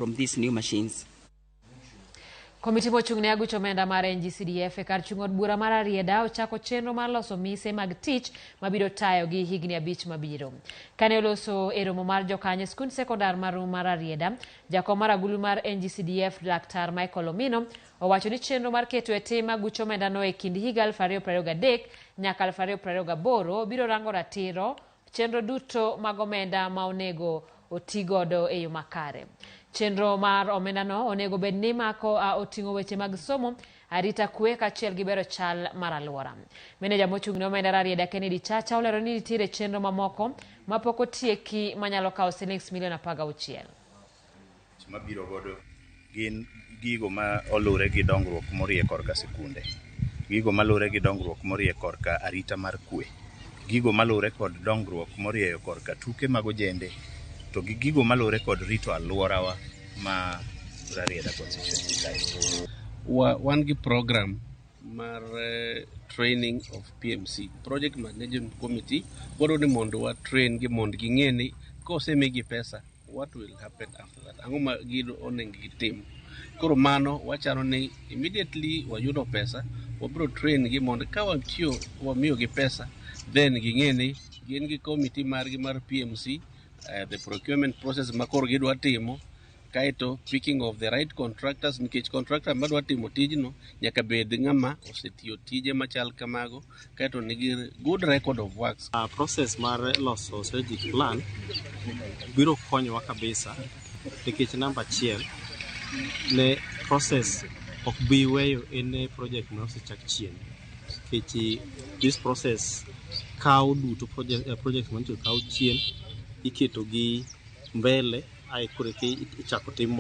From these new machines. Komiti mochung' ne aguch omenda mar NGCDF e kar chung' od bura mar Rarieda ochako chenro mar loso mise mag tich mabiro tayo gi higni 5 mabiro. Kane oloso e romo mar jokanyo e skund sekondar mar mar Rarieda, jakom mar agulu mar NGCDF Laktar Michael Omino owacho ni chenro mar keto e tim aguch omendano e kind higa 2023 nyaka 2028 biro rango ratiro chenro duto mag omenda ma onego oti godo e yo makare. Chenro mar omendano onego bed ni mako oting'o weche mag somo, arita kwe kaachiel gi bero chal mar alwora. Meneja mochung' ne omenda Rarieda Kennedy Chacha olero ni nitiere chenro mamoko mapok otieki manyalo kawo silings milion 16. Mabiro godo gin gigo ma olure gi dongruok morie korka sikunde, gigo malure gi dongruok morie korka arita mar kwe, gigo malure kod dongruok morieyo korka tuke mag ojende, to gi gigo malure kod rito alworawa ma Rarieda constituency kae. Wan gi program mar training of PMC, Project Management Committee. Wadwaro ni mondo wa train gi mondo ging'e ni kosemigi pesa, what will happen after that, ang'o ma gino onego gitim. Koro mano wachano ni immediately wayudo pesa, wabiro train gi mondo ka watiyo wamiyogi pesa, then ging'e ni gin gi committee margi mar PMC, the procurement process ma koro gidwa timo, kaeto picking of the right contractors, nikech contractor madwa timo tijno nyaka bed ng'ama osetiyo tije machal kamago, kaeto nigi good record of works. Process mar loso strategic plan biro konyowa kabisa, nikech namba achiel ne process ok bi weyo ene project ma osechak chien, nikech this process kawo duto project mantie kawo chien, iketo gi mbele ae koro eka ichako tim.